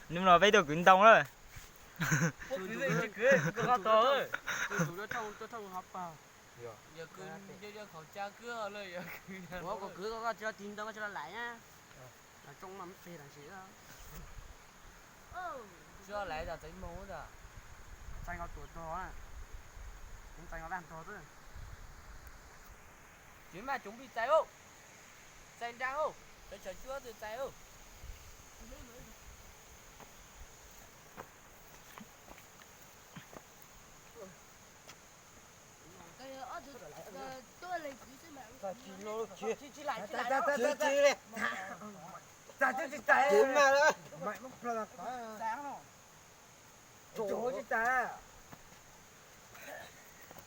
Hnub no peb tuaj kwv ntoo lawm. Txais nkaus tuam tog, txais nkaus vaj tog xwb. Tsis maj cov pij txais, txais nrag, sawv tsawg cuab twg txais.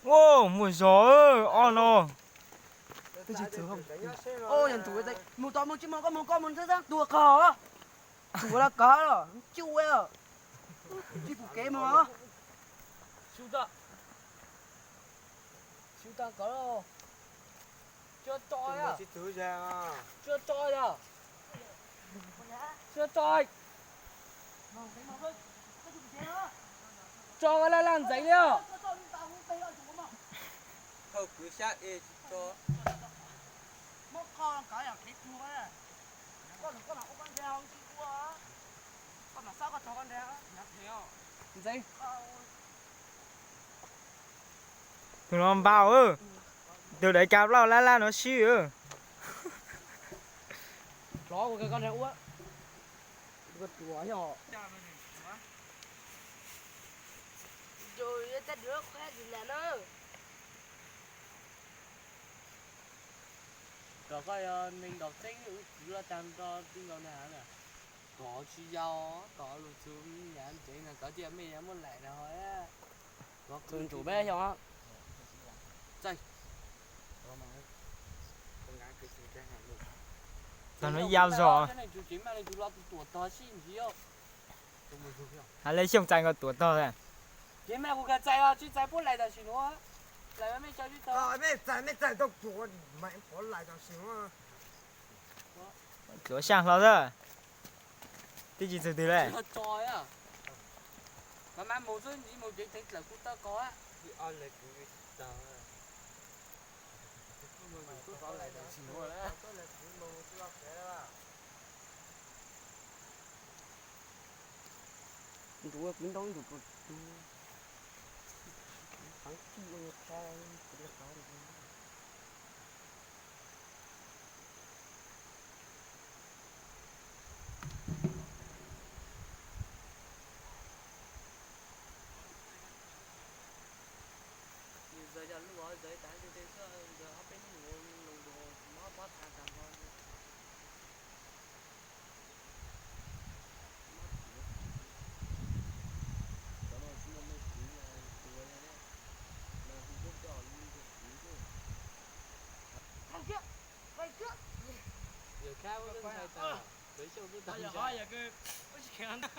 Ua, muaj zog ob no. Mus tod mus tsis mus, koj mus koj mus xwb, tua qog. Tus ua la kov los cuj, tsis pum kev mog. Tsis tso, tsis tso, tsis tso, tso laj laj ntxeev li os. Thauj kwv xyab es tsis tso. Ntxeev. Tus no npau, tus daim kav plaub laj laj no sib. Kom koj yog neeg ntaus tseeb wb kwv los tag nrho twb nkaus na. Tom tsis yau, tom lug txug me nyuam ntxeev no kov tias mej yuav muab laim no. Txug ntsuv peb xyoo. Tag no yau zog. Hais le Xyooj txais nkaus tuam tog. Ces mej kuv kawg txais os, tsis txais puab laim tam sim nuav. Laim mej tso tsis tau. Mej txais, mej txais tau tuam, mej pov laim tam sim nuav. Tuam saj hlo xwb. Twb tsis txug twg le. Tso, mas mus xwb, ntxiv mus ces teev dlawm kuv tau kov. Ntsuav kwv ntoo ntsuav tug, tug, tug, tug, tug. Nws zawv yog lub hov zawv tas nti tej xwb, nkawd ob peb hnub mus loo dua mob pob txha tag nrho. Cov no tsis muaj neeg kwv, tuag li ne. Mas hu tuaj coj li tus kwv xwb. Yawm Khab, Yawm Khab, Yawm Khab.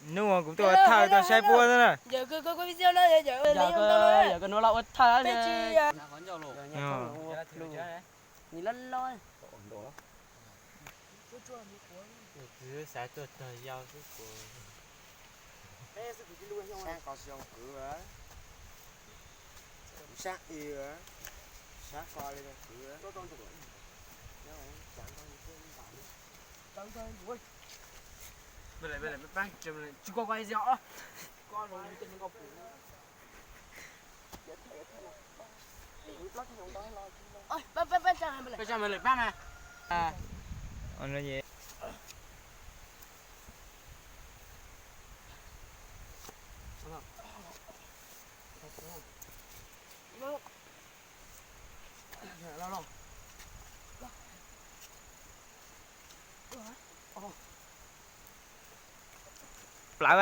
Hnub uas kuv tuaj ua thawj tuaj saib puab xwb na. Yawm Khab, yawm Khab nuav los ua thawj. Qhov ncauj los. Nws loj loj. Kuv xav tuaj tog yau xwb kuv. Sab qo xyoo kwv, sab i, sab qo li kwv. Peb tsa maj lawm pab mas. Plawv.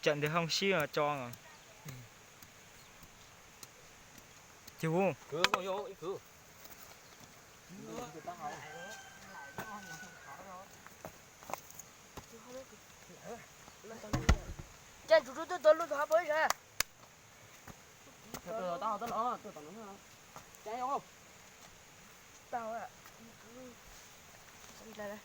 Tsam ntawd hoob sib tso. Ces hu. Ces tsum tsum tuaj tau lub tau hab pab ib sab.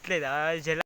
Dlej tas ze